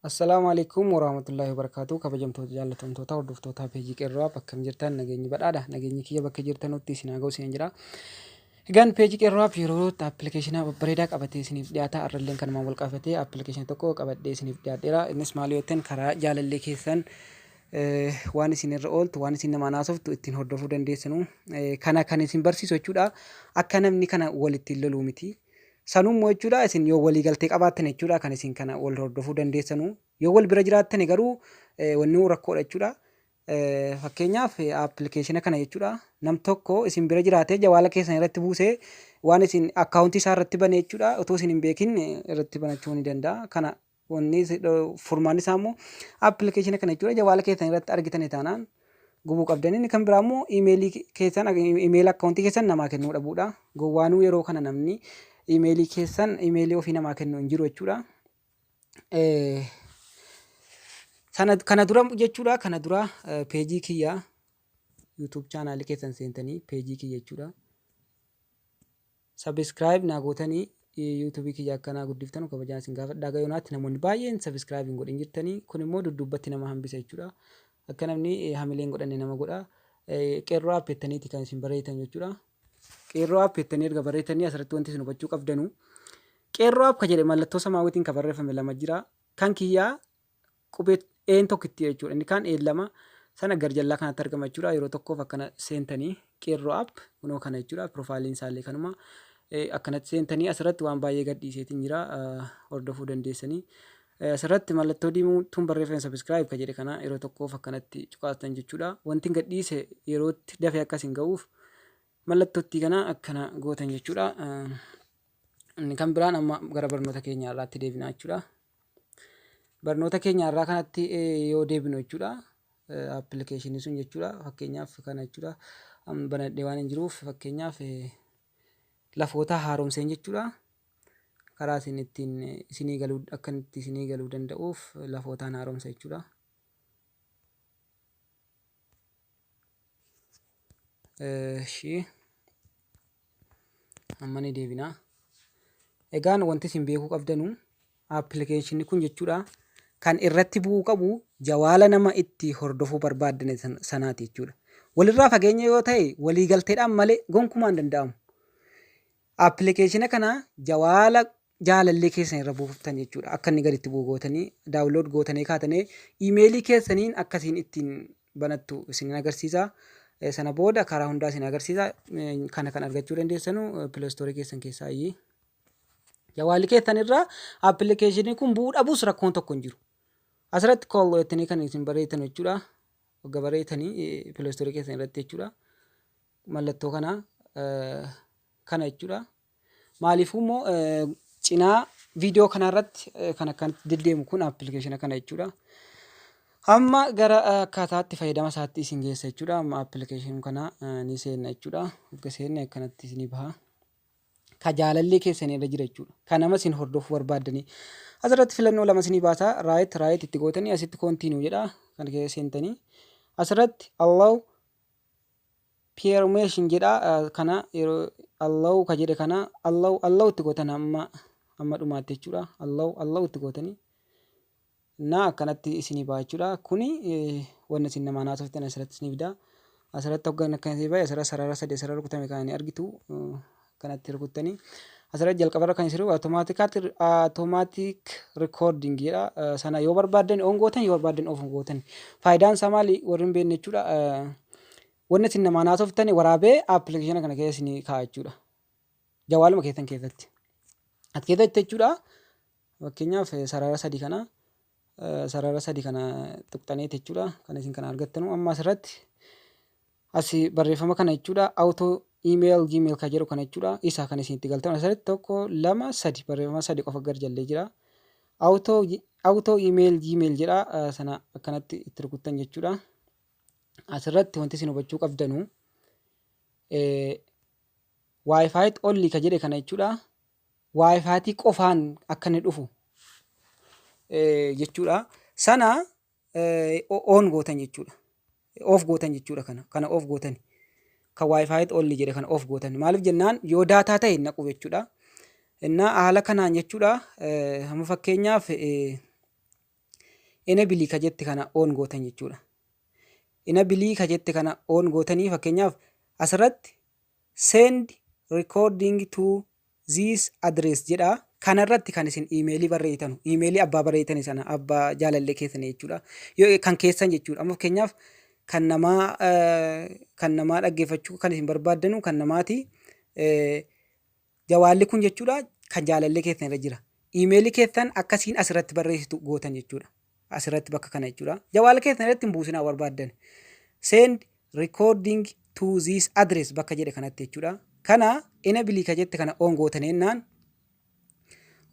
Assalaamu Aleykum Warahmatullaahi Wabarakaatuh Kabajamtoota jaallatamtoota hordoftoota peejii Qeerroo App, akkam jirtan? Nageenyi badhaadha. Nageenyi kiyya bakka jirtanutti isin haa ga'u isiniin jedha. Egaan peejii Qeerroo App yeroo appilikeeshina babbareedaa qabatee isiniif dhiyaata. Har'alleen kanumaan wal qabatee appilikeeshina tokko qabadhee isiniif dhiyaadheera. Innis maal yoo jettan, karaa jaalallee keessan waan isin irra ooltu, waan isin namaan haasoftu ittiin hordofuu dandeessanu. Kana kan isin barsiisu jechuudha. Akka namni kana walitti hin loluu miti. Sanuu immoo jechuudha isin yoo walii galtee qabaattan jechuudha kan isin kana wal hordofuu dandeessanu. Yoo wal bira jiraattani garuu wanni rakkoodha jechuudha. Fakkeenyaaf appilikeeshina kana jechuudha nam tokko isin bira jiraatee jawaala keessan irratti buusee waan isin akkaawuntii isaa irratti bane jechuudha utuu isin hin beekin irratti banachuu ni danda'a. Kana wanni furmaanni isaa immoo appilikeeshina kana jechuudha jawaala keessan irratti argitani taanaan gubuu qabdan. Inni kan biraa immoo iimeelii keessan, iimeelii akkaawuntii keessan namaa kennuu dhabuudha. Gowwaanuu yeroo kana namni iimeelii keessan, iimeelii ofii namaa kennu hin jiru jechuudha. Sana kana dura jechuudha, kana dura peejii kiyya YouTube chaanaalii keessan seentanii peejii kiyya jechuudha. Subscribe naa gootanii YouTube kiyya akka naa guddiftanu kabajaan isin gaafadha. Haga yoonaatti namoonni baay'een subscribe hin godhin jirtanii, kun immoo dudduubbatti nama hambisa jechuudha. Akka namni hamilee hin godhanne nama godha. Qeerroo App jettaniiti kan isin barreessitan jechuudha. Qeerroo App jettanii erga barreessitanii asirratti wanti isin hubachuu qabdanu, Qeerroo App ka jedhe mallattoo samaawwitiin ka barreeffame lama jira. Kan kiyyaa qubee een tokkitti jechuudha. Inni kaan een lama sana garjallaa kanatti argama jechuudha. Yeroo tokkoof akkana seentanii Qeerroo App kunoo kana jechuudha. Piroofaayiliin isaallee kanuma. Akkanatti seentanii asirratti waan baay'ee gadhiiseetiin jira, hordofuu dandeessanii. Asirratti mallattoo diimtuun barreeffame subscribe ka jedhe kana yeroo tokkoof akkanatti cuqaastan jechuudha. Wanti gadhiise yerootti dafee akkas hin ga'uuf mallattootti kana akkana gootan jechuudha. Inni kan biraan amma gara barnoota keenya irraatti deebinaa jechuudha. Barnoota keenya irraa kanatti yoo deebinu jechuudha. Appilikeeshinii sun jechuudha. Fakkeenyaaf kana jechuudha. Banadhee waan hin jiruuf, fakkeenyaaf lafoota haaromseen jechuudha. Karaa isin ittiin isinii galuu, akka itti isinii galuu danda'uuf lafootaan haaromsa jechuudha. Ishii amma ni deebina. Egaan wanti isin beekuu qabdanu, appilikeeshinni kun jechuudha kan irratti bu'uu qabu jawaala nama itti hordofuu barbaaddan sanaati jechuudha. Walirraa fageenya yoo ta'e waliigalteedhaan malee gonkumaa hin danda'amu. Appilikeeshina kana jawaala jaalallee keessan irra buuftan jechuudha. Akka inni gaditti bu'u gootanii download gootanii kaatanii iimeelii keessaniin akkasiin ittiin banattu isin agarsiisa. Sana booda karaa hundaa isin agarsiisa. Kana kan argachuu dandeessanu Play Store keessan keessaa iyyii. Jawaalli keessan irraa appilikeeshinii kun bu'uu dhabus rakkoon tokko hin jiru. Asirratti call jettanii kan isin barreessitan jechuudha. Wagga barreessitanii Play Store keessan irratti jechuudha. Mallattoo kana jechuudha. Maaliifuu immoo cinaa viidiyoo kanarratti kan akkanatti deddeemu kun appilikeeshina kana jechuudha. Amma gara akkaataatti fayyadama isaatti isin geessa jechuudha. Amma appilikeeshinii kana ni seenna jechuudha. Erga seenne akkanatti isinii baha. Ka jaalallee keessan irra jira jechuudha. Ka nama isin hordofuu barbaaddanii. Asirratti filannoo lama isinii baasa. Right right itti gootanii asitti continue jedha. Kana keessa seentanii. Asirratti allow permission jedha. Kana yeroo allow ka jedhe kana allow itti gootan amma dhumaatti jechuudha. Allow itti gootanii na akkanatti isinii ba'a jechuudha. Kuni wanna isin namaan haasoftan asirratti isinii fida. Asirratti hoggan akkana isinii bahe, asirra sarara sadi asirra rukutame kana ni argitu. Kanatti rukuttanii asirratti jalqabarra kan isin automatic recording jedha. Sana yoo barbaaddan on gootan, yoo barbaaddan off gootan. Faayidaan isaa maali warri hin beekne jechuudha. Wanni isin namaan haasoftan waraabee appilikeeshina kana keessa isinii kaa'a jechuudha. Jawaaluma keessan keessatti. As keessatti jechuudha. Fakkeenyaaf sarara sadi kana tuqxaniiti jechuudha. Kan isin kana argattanu amma asirratti asi barreeffama kana jechuudha. Auto email Gmail kan jedhu kana jechuudha. Isa kan isin itti galtan asirratti tokko, lama, sadi, barreeffama sadi qofa gar jallee jira. Auto email Gmail jedha, sana akkanatti itti rukuttan jechuudha. Asirratti wanti isin hubachuu qabdanu, Wi-Fi only ka jedhe kana jechuudha. Wi-Fi qofaan akka inni dhufu jechuudha. Sana on gootan jechuudha. Off gootan jechuudha kana. Kana off gootan. Kan Wi-Fi only jedhe kana off gootan. Maaliif jennaan yoo daataa ta'e hin naqu jechuudha. Innaa haala kanaan jechuudha. Amma fakkeenyaaf Enable ka jette kana on gootan jechuudha. Enable ka jette kana on gootanii fakkeenyaaf asirratti send recording to this address jedha. Kanarratti kan isin iimeelii barreessitanu iimeelii abbaa barreessitani sana abbaa jaalallee keessanii jechuudha. Yoo kan keessan jechuudha. Amma fakkeenyaaf kan namaa kan namaa dhaggeeffachuu kan isin barbaaddanu kan namaati. Jawaalli kun jechuudha kan jaalallee keessan irra jira. Iimeelii keessan akkasiin asirratti barreessitu gootan jechuudha. Asirratti bakka kana jechuudha. Jawaala keessan irratti hin buusinaa barbaaddan. Send recording to this address bakka jedhe kanatti jechuudha. Kana enable ka jette kana on gootanii jennaan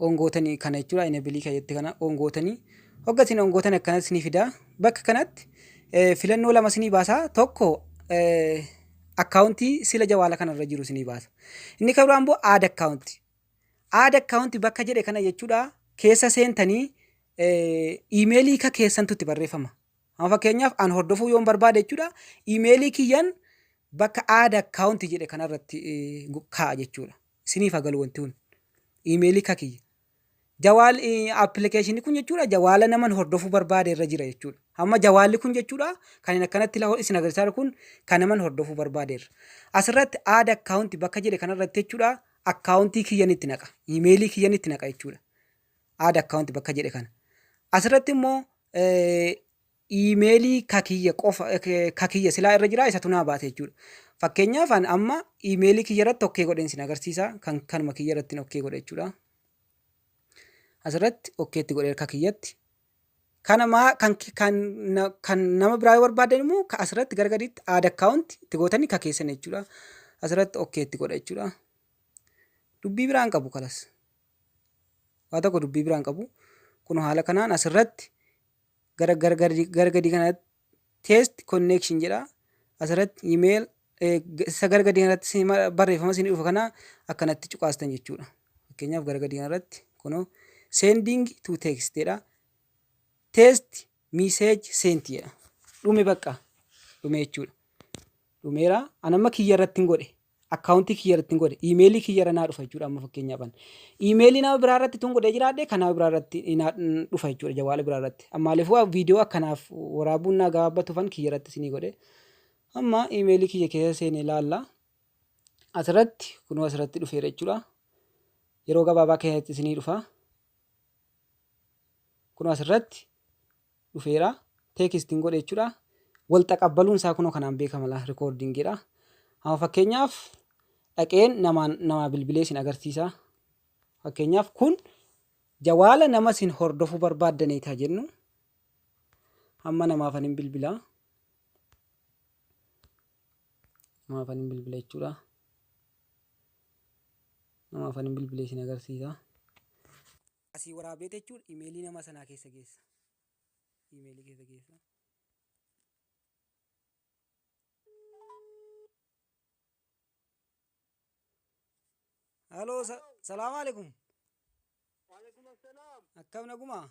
on gootanii kana jechuudha. Enable ka jette kana on gootanii hogga isin on gootan akkanas ni fida. Bakka kanatti filannoo lama isinii baasa. Tokko akkaawuntii sila jawaala kanarra jiru isinii baasa. Inni kan biraan immoo add account. Add account bakka jedhe kana jechuudha keessa seentanii iimeelii ka keessantu itti barreeffama. Amma fakkeenyaaf an hordofuu yoon barbaade jechuudha iimeelii kiyyan bakka add account jedhe kanarratti kaa'a jechuudha. Isiniif haa galu wanti kun. Iimeelii ka kiyya. Jawaal appilikeeshinii kun jechuudha jawaala naman hordofuu barbaade irra jira jechuudha. Amma jawaalli kun jechuudha kan inni akkanatti isin agarsiisaa jiru kun kan naman hordofuu barbaade irra. Asirratti add account bakka jedhe kanarratti jechuudha akkaawuntii kiyyan itti naqa. Iimeelii kiyyan itti naqa jechuudha. Add account bakka jedhe kana. Asirratti immoo iimeelii ka kiyya qofa ka kiyya silaa irra jira isatu naa baase jechuudha. Fakkeenyaaf an amma iimeelii kiyya irratti okkee godheen isin agarsiisa kan kanuma kiyya irratti okkee godhe jechuudha. Asirratti okkeetti godhee ka kiyyatti. Kana maa kan kan kan nama biraa yoo barbaadan immoo ka asirratti gara gadiitti add account itti gootanii ka keessan jechuudha. Asirratti okkeetti godha jechuudha. Dubbii biraan qabu kalas. Waa tokko dubbii biraan qabu. Kun haala kanaan asirratti gara gara gara gadii kanatti test connection jedha. Asirratti email isa gara gadii kanatti barreeffama isin dhufu kana akkanatti cuqaastan jechuudha. Fakkeenyaaf gara gadii kanarratti kunoo sending to text jedha. Test message sent jedha. Dhume bakka dhume jechuudha. Dhumeera. An amma kiyya irratti hin godhe. Akkaawuntii kiyya irratti hin godhe. Iimeelii kiyya irra naa dhufa jechuudha amma fakkeenyaaf an. Iimeelii nama biraa irratti tun godhee jiraadhe kan nama biraa irratti naa dhufa jechuudha jawaala biraa irratti. Maaliifuu viidiyoo akkanaaf waraabuun naa gabaabbatuufan kiyya irratti isinii godhe. Amma iimeelii kiyya keessa seenee ilaalla. Asirratti kunoo asirratti dhufeera jechuudha. Yeroo gabaabaa keessatti isinii dhufa. Kunoo asirratti dhufeera. Teekistiin godhe jechuudha. Wal xaqabbaluun isaa kunoo kanaan beekama laa rikoordiingiidha. Amma fakkeenyaaf dhaqeen namaan namaa bilbilee isin agarsiisa. Fakkeenyaaf kun jawaala nama isin hordofuu barbaaddaniiti haa jennu. Amma namaaf anin bilbila. Namaaf anin bilbila jechuudha. Namaaf anin bilbilee isin agarsiisa. Asii waraabee jechuun imeelii nama sanaa keessa geessa. Imeelii keessa geessa. Haloo, salaamu alaikum. Waalaikum assalam. Akkam nagumaa?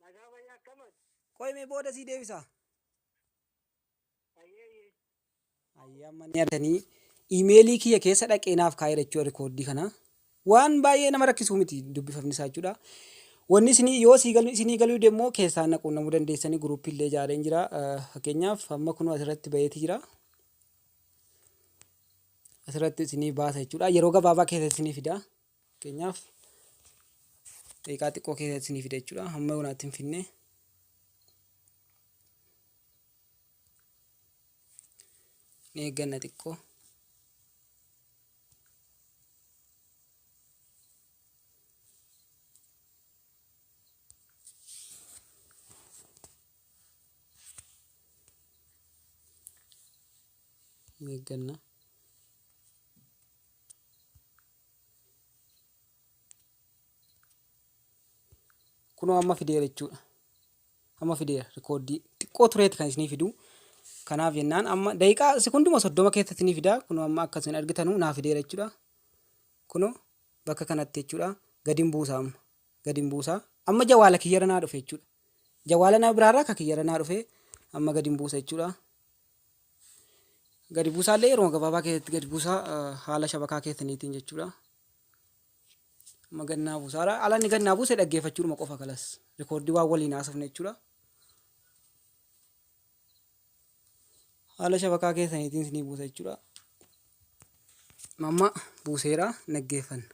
Nagaa fayyaa akkamat? Qoy mee booda sii deebisa. Ayyee. Ayyee amma ni argitanii iimeelii kiyya keessa dhaqee naaf kaa'eera jechuudha rikoordii kana. Waan baay'ee nama rakkisuu miti dubbifamni isaa jechuudha. Wanni isinii yoo sii galu isinii galuu dide immoo keessaan na quunnamuu dandeessanii guruuppii illee ijaareen jira. Fakkeenyaaf amma kunoo asirratti baheeti jira. Asirratti isinii baasa jechuudha. Yeroo gabaabaa keessatti isinii fida. Fakkeenyaaf daqiiqaa xiqqoo keessatti isinii fida jechuudha. Hamma yoonaatti hin finne. Ni eegganna xiqqoo. Ni eegganna. Kunoo amma fideera jechuudha. Amma fideera rikooddii xiqqoo tureeti kan isinii fidu. Kanaaf jennaan amma daqiiqaa sekonduma 30 keessatti ni fida. Kunoo amma akka isin argitanu naa fideera jechuudha. Kunoo bakka kanatti jechuudha. Gadin buusa amma. Gadin buusa. Amma jawaala kiyyarra naa dhufe jechuudha. Jawaala nama biraarraa akka kiyyarra naa dhufe amma gadin buusa jechuudha. Gadi buusaallee yeroo gabaabaa keessatti gadi buusaa haala shabakaa keessaniitiin jechuudha. Amma gannaa buusa. Ala inni gannaa buuse dhaggeeffachuudhuma qofa kalas. Rikoordii waan waliin haasofne jechuudha. Haala shabakaa keessaniitiin isinii buusa jechuudha. Amma buuseera, dhaggeeffanna.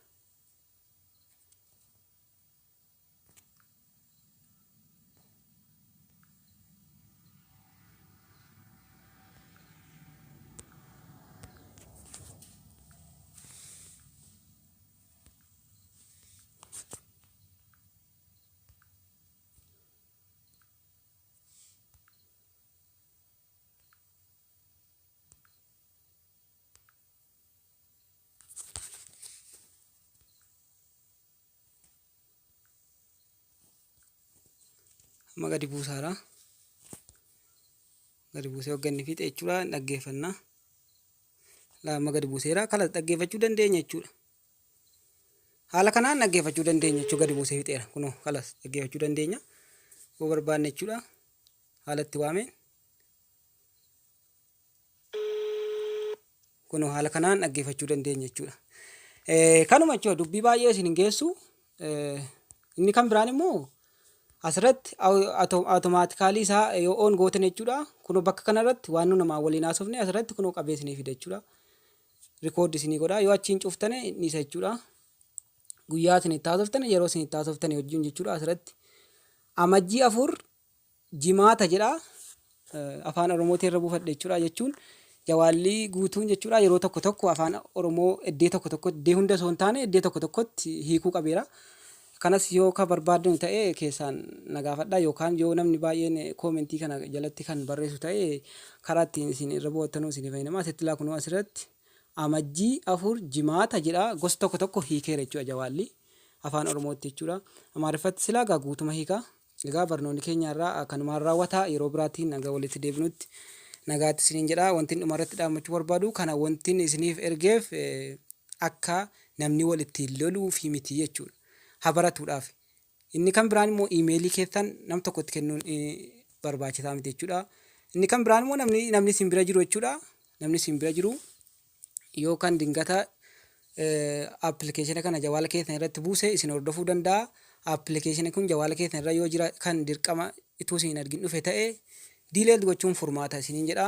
Amma gadi buusaara. Gadi buusee hogganni fixe jechuudha, dhaggeeffanna. Amma gadi buuseera, kalas dhaggeeffachuu dandeenya jechuudha. Haala kanaan dhaggeeffachuu dandeenya jechuudha, gadi buusee fixeera. Kunoo kalas dhaggeeffachuu dandeenya. Yoo barbaanne jechuudha. Haala itti waameen. Kunoo haala kanaan dhaggeeffachuu dandeenya jechuudha. Kanuma jechuudha, dubbii baay'ee isin hin geessu. Inni kan biraan immoo asirratti automatically isaa yoo on gootan jechuudha. Kunoo bakka kanarratti waan nu namaa waliin haasofne asirratti kunoo qabee isinii fida jechuudha. Record isinii godha. Yoo achiin cuftane inni isa jechuudha. Guyyaa isin itti haasoftan, yeroo isin itti haasoftan wajjin jechuudha asirratti. Amajjii 4 Jimaata jedha. Afaan Oromootiin irra buufadhe jechuudha, jechuun jawaalli guutuun jechuudha yeroo tokko tokko afaan Oromoo iddee tokko tokko, iddee hunda osoo hin taane iddee tokko tokkotti hiikuu qabeera. Kanas yoo ka barbaaddanu ta'e keessaan na gaafadha, yookaan yoo namni baay'een koomentii kana jalatti kan barreessu ta'e karaa ittiin isin irra bu'attanuu isin fayyadama. Asitti laa, kunoo asirratti Amajjii 4 Jimaata jedha, gosa tokko tokko hiikeera jechuudha jawaalli afaan Oromootti jechuudha. Amaariffatti silaa gaa guutuma hiika. Egaa barnoonni keenya irraa kanumaan raawwata. Yeroo biraatiin nagaa walitti deebinutti nagaatti isiniin jedha. Wantin dhuma irratti dhaammachuu barbaadu, kana wantin isiniif ergeef akka namni wal ittiin loluu fi miti jechuudha. Ha baratuudhaaf. Inni kan biraan immoo iimeelii keessan nam tokkotti kennuun barbaachisaa miti jechuudha. Inni kan biraan immoo namni isin bira jiru jechuudha. Namni isin bira jiru yoo kan dingata appilikeeshina kana jawaala keessan irratti buuse isin hordofuu danda'a. Appilikeeshina kun jawaala keessan irra yoo jira kan dirqama ituu isin hin argin dhufe ta'e diileet gochuun furmaata isiniin jedha.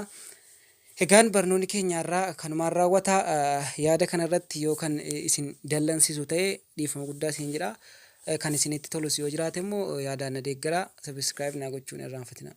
Egaan barnoonni keenya irraa kanumaan raawwata. Yaada kana irratti yoo kan isin dallansiisu ta'e dhiifama guddaa isiniin jedha. Kan isinitti tolus yoo jiraate immoo yaadaan na deeggara. Subscribe naa gochuun irraanfatina.